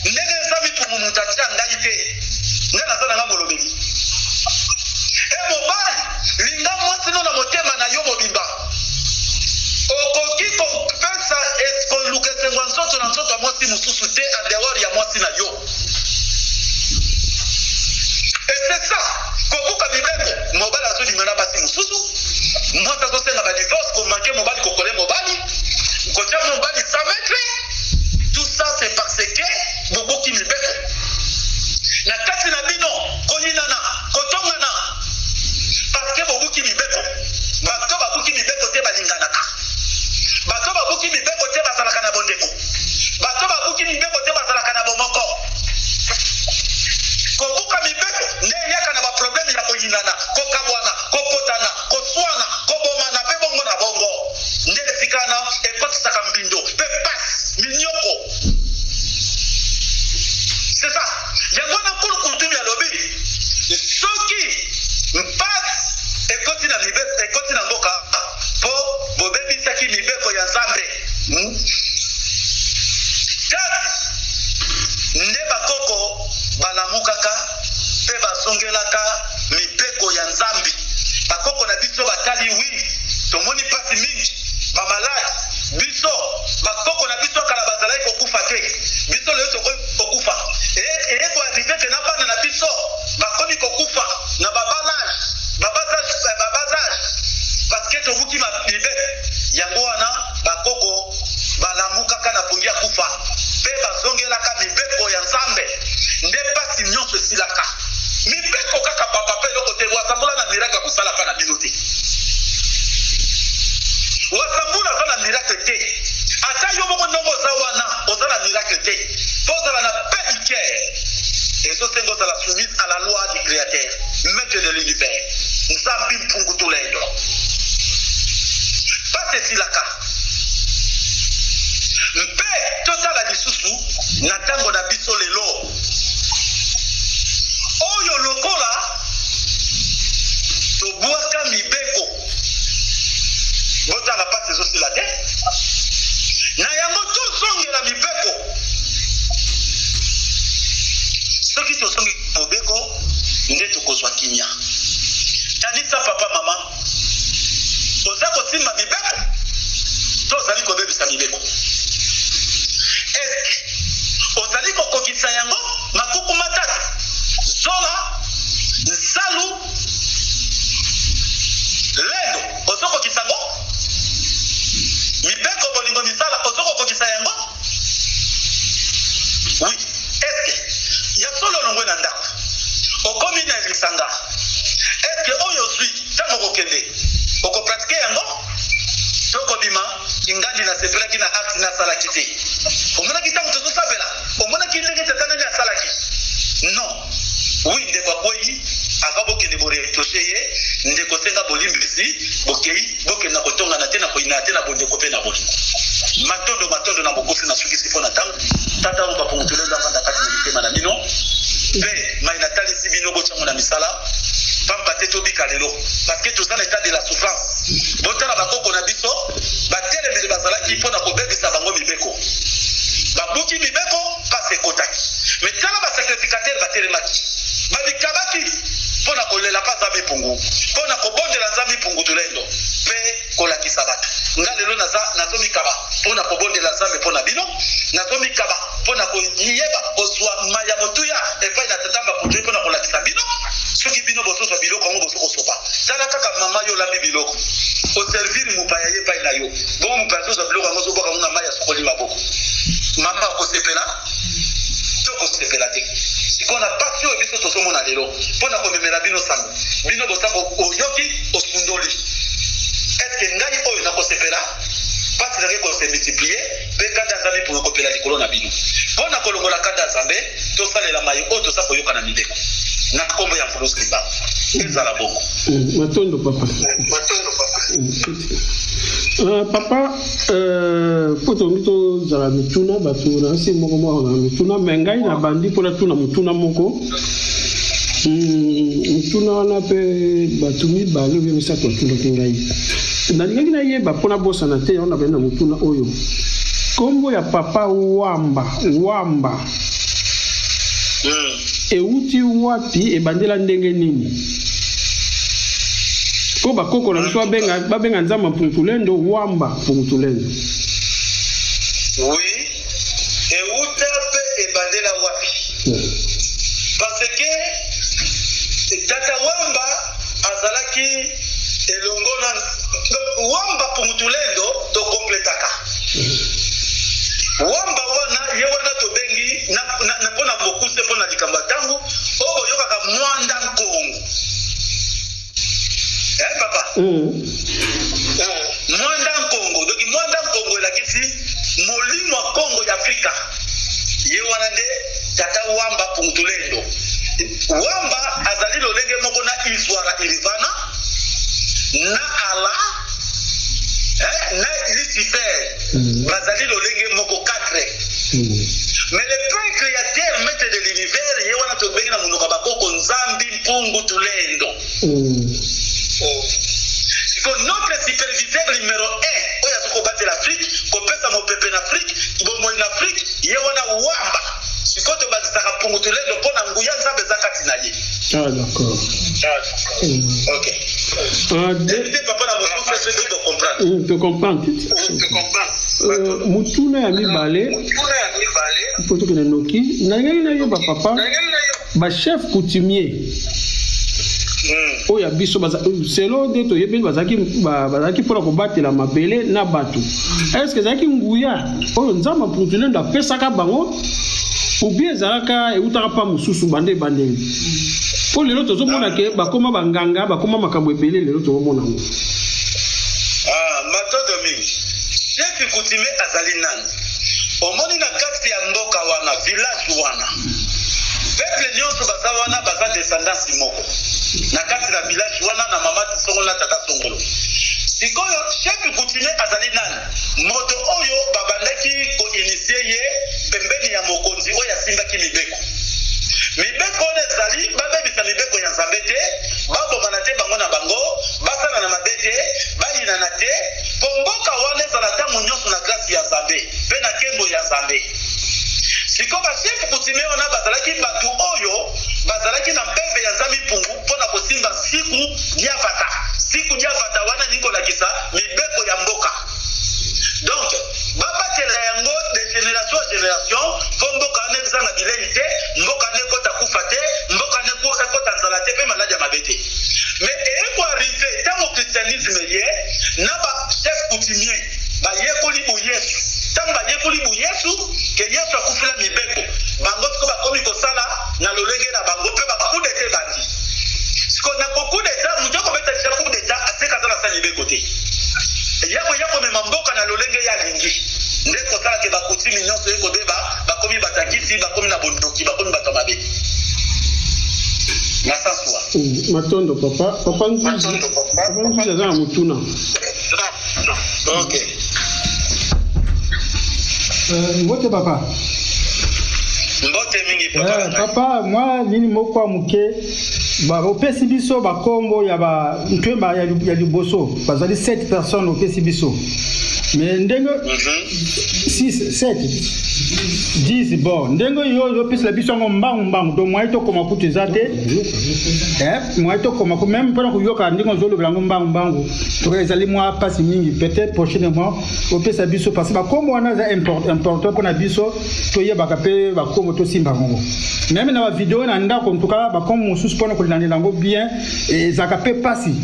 Ndenge Nzambe Mpungu moto atia ngai te, ngai naza na ngai molobeli. E mobali, linga mwasi no na motema na yo mobimba. Okoki kopesa, koluka esengo ya nzoto na nzoto ya mwasi mosusu te en dehors ya mwasi na yo. Et c'est ça kobuka mibeko. Mobali azolima na basi mosusu, mwasi azosenga badivorce, komanquer mobali, kokole mobali, kotia mobali 100 mètres. Tout ça, c'est parce que bobuki mibeko. Na kati na bino koyinana, kotongana, parce que bobuki mibeko. Bato babuki mibeko te balinganaka, bato babuki mibeko te bazalaka na bondeko, bato babuki mibeko te bazalaka na bomoko. Kobuka mibeko nde eyaka na baproblème ya koyinana, kokabwana, kopotana, koswana, kobomana, mpe bongo na bongo. Nde esika wana ekotisaka mbindo mpe pasi, minyoko. C'est ça. Yango wana Nkulu Kuntumi alobi soki mpasi ekoti na mibeko, ekoti na mboka mpo bobebisaki mibeko ya Nzambe. Kasi nde bakoko balamukaka mpe bazongelaka mibeko ya Nzambe. Bakoko na biso batali: oui, tomoni mpasi mingi, bamaladi. Biso bakoko na biso kala bazalaki kokufa te, biso lelo tokoki kokufa. Eye koarriver ke na bana na biso bakomi kokufa na babalage, babas âge, parce que tobuki mibeko. Yango wana bakoko balamukaka na pongi ya kufa mpe bazongelaka mibeko ya Nzambe. Nde mpasi nyonso esilaka. Mibeko kaka, papa, mpe eloko te. Wasambula na miracle akosala mpa na bino te. Wasambula aza na miracle te. Ata yo moko ndongo oza wana, oza na miracle te, mpo ozala na paix du cœur. Ezosenga ozala soumise à la loi du Créateur, maître de l'univers, Nzambi Mpungu Tulendo. Pasi esilaka. Mpe totala lisusu na ntango na biso lelo oyo, lokola tobwaka mibeko, botanga pasi ezosila te. Na yango tozongela mibeko. Soki tozongi mobeko nde tokozwa kimia. Kanisa papa, mama, oza kosimba mibeko to ozali kobebisa mibeko? Eske ozali kokokisa yango? Makuku matatu, zola, nsalu, lendo, ozokokisa yango? Mibeko bolingo misala, ozokokokisa yango? Oui. Eske ya solo olongwe na ndako, okomi na lisanga, eske oyo ozwi ntango okokende okopratike yango? To kobima kingandi, nasepelaki na acte nasalaki te. Omonaki ntango tozosambela, omonaki ndenge tata nani asalaki? Non. Oui, ndeko akwei, avant bokende boreproche ye, ndeko senga bolimbisi, bokei bokende na kotongana te, na koyinana te, na bondeko mpe na bolingo. Matondo, matondo na bokosi. Nasukisi mpo na ntango. Tata oyo bapongotolendo afanda kati na mitema na bino, mpe mai natalisi bino botyango na misala, pamba te tobika lelo parce que toza na état de la souffrance. Botala bakoko na biso batelemeli, bazalaki mpo na kobebisa bango mibeko, babuki mibeko, mpasi ekotaki. Me tala basacrificateur batelemaki, babikabaki mpo na kolela mpa Nzambe mpungu, mpo na kobondela Nzambe mpungu tulendo mpe kolakisa bato. Nga lelo naza nazomikaba mpo na kobondela Nzambe mpo na bino, nazomikaba mpo na koyeba kozwa maya motuya epai na tata Mbaputu mpo na kolakisa bino. Soki bino bozozwa biloko yango, bozokosopa. Tala kaka mama, yo olambi biloko, oservir mopaya ye epai na yo, bongo mopaya azozwa biloko yango, ozobwaka yango na mai, asokoli maboko. Mama, okosepela to kosepela te? Sikoyo na pasi oyo biso tozomona lelo, mpo na komemela bino sango, bino boza oyoki, osundoli. Eske ngai oyo nakosepela? Mpasi nake kose multiplier mpe kanda ya Nzambe mpo ekopela likolo na bino. Mpo na kolongola kanda ya Nzambe, tosalela maye oyo toza koyoka na mibeko. Na nkombo ya Mvuluzi Kimbangu, ezala bongo. Matondo papa. Matondo papa. Papa, mpo tolingi tozala mituna, bato nasi moko moko na mituna, me ngai nabandi mpo natuna motuna moko. Motuna wana mpe bato mibale oyo misato batunaki ngai, nalingaki nayeba mpo nabosana te yango. Nabandi na motuna oyo: nkombo ya papa Wamba, Wamba, euti wapi? Ebandela ndenge nini? Mpo bakoko na biso babenga Nzambe Mpungutulendo Wamba Mpungutulendo. Oui, euta mpe ebandela wapi? Parce que tata Wamba azalaki elongo na Wamba Pungutulendo. Tokompletaka Wamba wana, ye wana tobengi mpo na mokuse, mpo na likambo ya ntango oyo boyokaka Mwanda Nkongo, eh, papa. Mwanda Nkongo, donc Mwanda Nkongo elakisi molimo ya Kongo ya Afrika. Ye wana nde tata Wamba Pungutulendo. Wamba azali lolenge moko na Iswara Irivana, na Ala, eh, na Lucifer. Bazali lolenge moko, 4. Mais le père créateur, maître de l'univers, ye wana tobengi na monoko ya bakoko Nzambi Mpungu Tulendo. Sikoyo notre superviseur numéro 1 oyo aza kobatela Afrique, kopesa mopepe na Afrique, bomoi na Afrique, ye wana Wamba. Sikoyo tobakisaka Mpungu Tulendo mpo na nguya Nzambe eza kati na ye. Ah, d'accord. Ok. Te papa, na mosusu soki tocomprendre. Tocomprendre. Motuna ya mibale mpo tokende noki, nalingaki nayeba papa, bachef coutumier oyo ya biso, selo nde toyebi, bazalaki mpona kobatela mabele na bato. Est-ce ezalaki nguya oyo Nzambe Mpungutulendo apesaka bango, ou bien ezalaka eutaka mpa mosusu banda ebandeli? Mpo lelo tozomona ke bakóma banganga, bakóma makambo ebele, lelo tozomona yango. Ah, matondo mingi. Chef coutumier azali nani? Omoni, na kati ya mboka wana, village wana. Peuple nyonso baza wana baza descendance moko na kati na village wana na mama songolo na tata songolo. Sikoyo chef coutumier azali nani? Moto oyo babandaki koinitie ye pembeni ya mokonzi oyo asimbaki mibeko. Mibeko wana ezali babebisa mibeko ya Nzambe te, babomana te bango na bango, basalana mabe te, bayinana te, mpo mboka wana ezala ntango nyonso na grâce ya Nzambe mpe na nkembo ya Nzambe. Sikoyo ba chef coutumier wana bazalaki bato oyo bazalaki na mpeve ya Nzambe mpungu mpo na kosimba siku diavata. Siku diavata wana elingi kolakisa mibeko ya mboka. Donc babatela yango de generation en generation mpo mboka wana ezanga bilei te, mboka wana ekota kufa te, mboka wana ekota nzala te mpe maladi ya mabe te. Mais eye koarrive ntango christianisme eye na ba chef coutumier bayekoli boyesu. Ntango bayekoli boyesu ke Yesu akufela mibeko, bango sikoyo bakomi kosala na lolenge na bango mpe ba coup d'etat ebandi. Sikoyo na ko coup d'etat, moto akobeta deja coup d'etat aseka aza na sa mibeko te. Ya koya komema mboka na lolenge ye alingi nde kosala ke ba coutume nyonso ekobeba, bakomi bato ya kisi, bakomi na bondoki, bakomi bato ya mabe. Na sens wa. Matondo papa. Papa Nzuzi, papa Nzuzi aza na motuna. Ok. Mbote papa. Mbote mingi papa. Papa, mwa nini moko ya moke opesi biso bakombo ya ba ntwemba ya liboso bazali 7 personnes opesi biso, mais ndenge 6 7 10, bon, ndenge oyo ozopesela biso yango mbangu mbangu, donc moyen tokoma kutu eza te, moyen tokoma même mpona koyoka ndenge ozolobela yango mbangu mbangu toka ezali mwa mpasi mingi. Peut-être prochainement opesa biso, parce que bakombo wana eza important mpona biso toyebaka mpe bakombo, tosimba yango même na bavideo na ndako. En tout cas, bakombo mosusu mpona kolandela yango bien ezalaka mpe mpasi,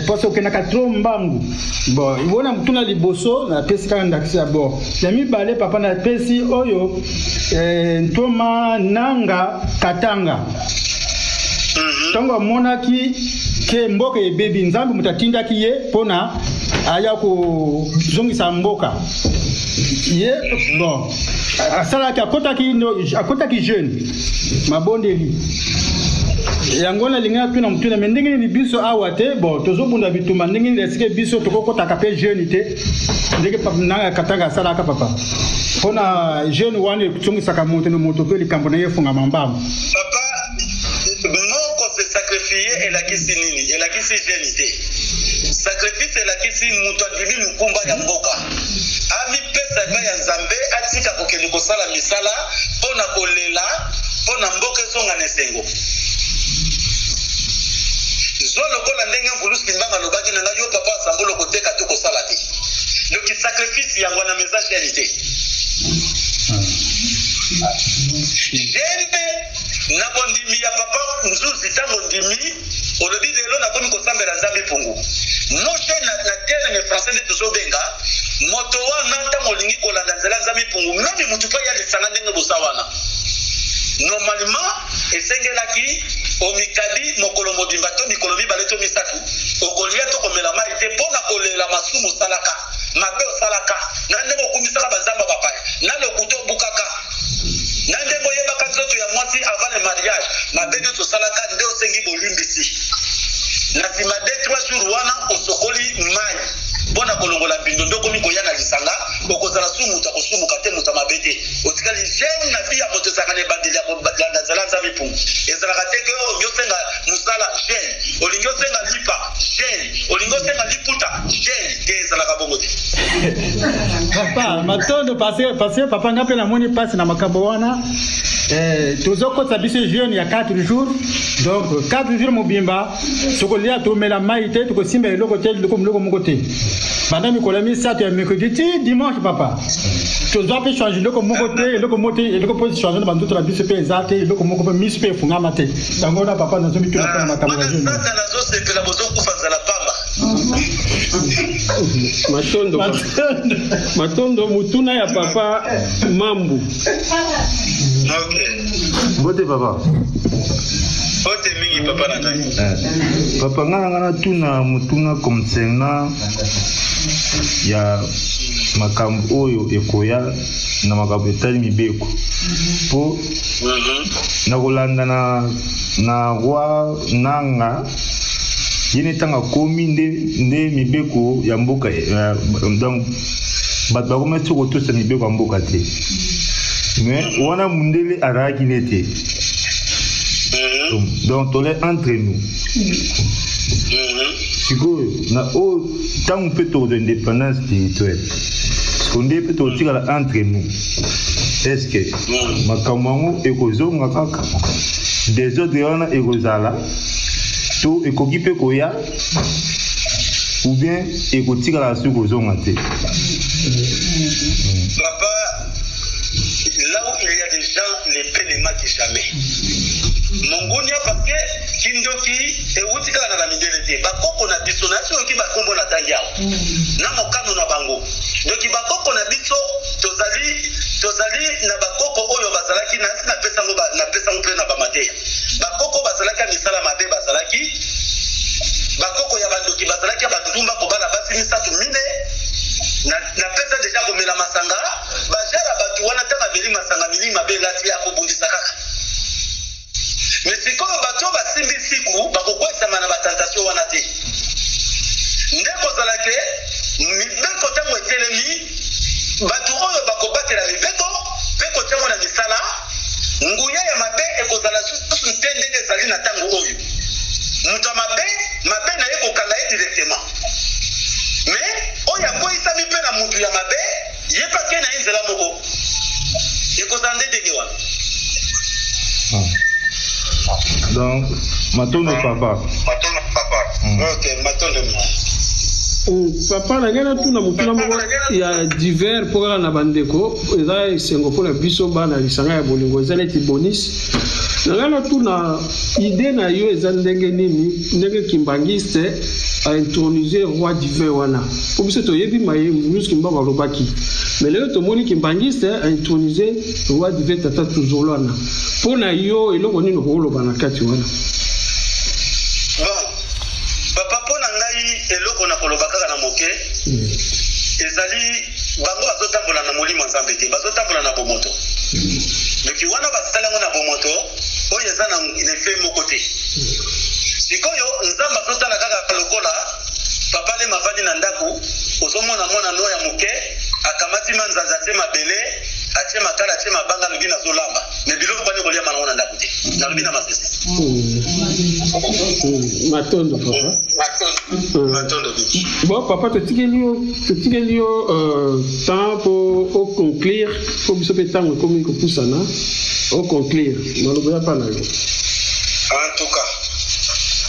parce okendaka trop mbangu. Bon, wana motuna liboso napesi kaka ndakisa ya. Bon, ya mibale papa, napesi oyo ntoma Nanga Katanga. Ntango amonaki ke mboka ebebi, Nzambe moto atindaki ye mpona aya kozongisa mboka ye. Bon, asalaki, akotaki jeûne, mabondeli yango. Nalingi natuna motuna: mais ndenge nini biso awa te, bon, tozobunda bitumba, ndenge nini esike biso tokokotaka mpe jeûne te ndenge Nanga Katanga asalaka papa? Mpona jeûne wana ezongisaka moto na moto mpe likambo na ye efungama mbangu. Papa, moko se sacrifier elakisi nini? Elakisi jeûne te. Sacrifice elakisi moto andimi mokumba ya mboka, amipesa epai ya Nzambe, atika kokende kosala misala mpo na kolela mpo na mboka ezonga na esengo. Zwa lokola ndenge Mvulusi Kimbanga alobaki na ngai: "Yo papa asambolo, koteka to kosala te." Donc sacrifice yango wana meza jeûne te. Jeûne na bondimi ya papa Nzuzi, ntango ndimi olobi: "Lelo nakomi kosambela Nzambe mpungu moshe." Na terme français nde tozobenga moto wana. Ntango olingi kolanda nzela Nzambe mpungu, même motu mpo ya lisanga ndenge boza wana, normalement esengelaki omikabi mokolo mobimba to mikolo 2 to 3, okolia to komela mai te mpo na kolela masumu osalaka, mabe osalaka, na ndenge okumisaka banzambe bapaya, na lokuta obukaka, na ndenge oyebaka nzoto ya mwasi avant le mariage, mabe nyonso osalaka nde osengi bolimbisi. Na nsima de 3 jours wana, osokoli mai mpo na kolongola mbindo, nde okomi koya na lisanga. Okozala su moto akosumuka te, moto mabe te, otikali jeûne. Na vie ya moto ezalaka na ebandeli ya kolanda nzela Nzambe mpungu. Ezalaka te ke olingi osenga mosala, jeûne, olingi osenga lipa, jeûne, olingi osenga liputa, jeûne te. Ezalaka bongo te. Papa, matondo, parce que papa, nga mpe namoni mpasi na makambo wana. Tozokotisa biso jeûne ya 4 jours, donc 4 jours mobimba tokolia, tomela mai te, tokosimba eloko te, eloko moko te, banda mikolo 3 ya mercredi ti dimanche. Papa, tozwa mpe change eloko moko te, eloko moko te, eloko mpo change na banzoto na biso mpe eza te, eloko moko mpe miso mpe efungama te. Yango wana papa, nazomituna mpona makambo ya jeûne. Satana azosepela, bozokufa nzala pamba. Matondo. Matondo. Matondo. Mutuna ya papa Mambu. Ok. Mbote papa. Mbote mingi papa na ngai. Papa, ngai na ngai natuna motuna concernant ya makambo oyo ekoya na makambo etali mibeko mpo na kolanda na, na roi Nanga ye ne ntango akomi nde, nde mibeko ya mboka eh, donc bato bakomaki soki kotosa mibeko ya mboka te, mais wana mundele azalaki ne te. Donc tole entre nous sikoyo na oyo ntango mpe tokozwa indépendance spirituelle, siko nde mpe tokotikala entre nous, est ce que makambo yango ekozonga kaka, désordre wana ekozala to ekoki mpe koya, ou bien ekotikala soki kozonga te? Papa, là où il y a des gens, l'épée ne manque jamais. Mongunia, parce que kindoki euti kaka na bamindele te. Bakoko na biso na biso oyoki bakombo na ntangi awa na mokano na bango. Donc bakoko na biso, tozali na bakoko oyo bazalaki nasi napesango napesango mpe na bamateya. Bakoko bazalaki ya misala mabe, bazalaki bakoko ya bandoki, bazalaki ya bandumba, kobala basi misato, mine. Napesa déjà komela masanga. Bajara bato wana, ntango ameli masanga, milimo mabe elati, akobundisa kaka. Mais sikoyo bato oyo basimbi siku bakokwesama na batentation wana te. Nde kozala ke mibeko ntango etelemi, bato oyo bakobatela mibeko mpe kotiango na misala, nguya ya mabe ekozala susu te ndenge ezali na ntango oyo. Moto ya mabe, mabe na ye kokanga ye directement, mais oyo akweyisami mpe na motu ya mabe, ye mpe ake na ye nzela moko, ekozala nde ndenge wana. Donc matondo, papa. Matondo, papa. Ok, matondo mingi. Papa na ngai, natuna motuna moko ya divers mpo kaka na bandeko. Eza esengo mpona biso bana lisanga ya bolingo, eza neti bonus na ngai. Natuna idée na yo eza ndenge nini, ndenge kimbangiste aintroniser roi divin wana? Mpo biso toyebi maye Mvuluzi Kimbangu alobaki, mais lelo tomoni kimbangiste aintroniser roi divin tata Tuzolwana. Mpo na yo, eloko nini okoloba na kati wana? Bon, papa, mpo na ngai, eloko na koloba kaka na moke ezali bango bazotambola na molimo ya Nzambe te, bazotambola na bomoto. Noki wana basali yango na bomoto oyo eza na effet moko te. Sikoyo Nzambe azotala kaka lokola papa Lema avandi na ndako, ozomona mwana no ya moke akamati manzanza, atie mabele, atie makala, atie mabanga, alobi nazolamba, mais biloko bani koliama nango na ndako te. Nalobi na masese. Matondo, papa. Matondo mingi. Bon, papa, totikeli yo temps mpo oconclure, mpo biso mpe ntango ekomi kopusana. Oconclure maloba ya pa na yo. En tout cas,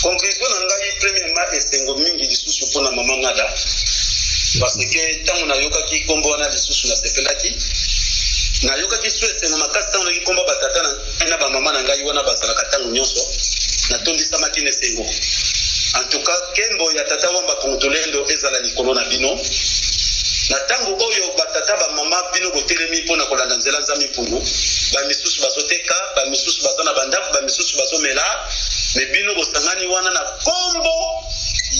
conclusion na ngai, premièrement, esengo mingi lisusu mpona mama Nada, parce que ntango nayokaki nkombo wana lisusu, nasepelaki. Nayokaki so esengo makasi ntango nayoki nkombo batata na ngai na bamama na ngai wana bazalaka ntango nyonso. Natondisamaki na esengo. En tout cas, nkembo ya tata Wamba Kongotolendo ezala likolo na bino na ntango oyo. Batata, bamama, bino botelemi mpona kolanda nzela Nzambe Mpungu. Bamisusu bazoteka, bamisusu baza na bandako, bamisusu bazomela, mais bino bosangani wana na nkombo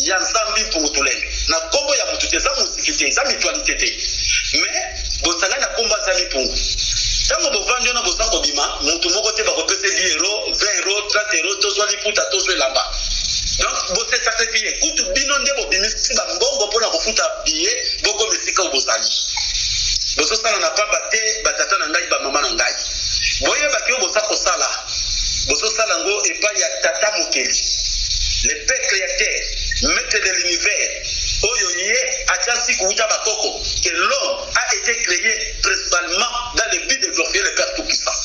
ya Nzambe Mpungu Tolendo, na nkombo ya motu te. Eza mosiki te, eza mutualité te, mais bosangani na nkombo ya Nzambe Mpungu. Ntango bovandi wana, boza kobima, motu moko te bakopesa 10 euro, 20 euro, 30 euro, tozwa liputa, tozwa elamba. Donc bose sacrifier. Kutu bino nde bobimisi bambongo mpona kofuta billet, bokoma esika oyo bozali. Bozosala na pamba te. Batata na ngai, bamama na ngai, boyebaki oyo boza kosala, bozosala yango epai ya tata mokeli, le père créateur, maître de l'univers, oyo ye atia nsiku wuta bakoko, que l'homme a été créé principalement dans le but de glorifier le Père tout-puissant.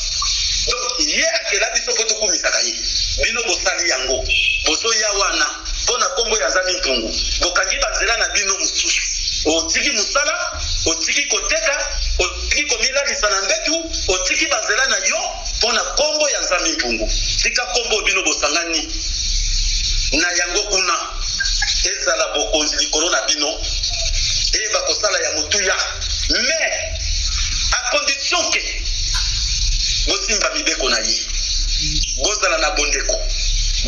Donc ye akela biso mpo tokumisaka ye. Bino bosali yango, bozoya wana mpo na nkombo ya Nzambe Mpungu. Bokangi banzela na bino mosusu, otiki mosala, otiki koteka, otiki komilalisa na mbetu, otiki banzela na yo mpo na nkombo ya Nzambe Mpungu. Tika nkombo bino bosangani na yango kuna ezala bokonzi likolo na bino, eyeba kosala ya motuya, mais à condition que bosimba mibeko na ye, bozala na bondeko,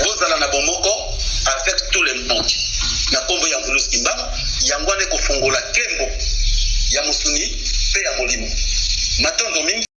bozala na bomoko avec tout le monde na nkombo ya Mvuluzi Kimbangu. Yango wana ekofungola nkembo. Ya mosuni mpe ya molimo. Matondo mingi.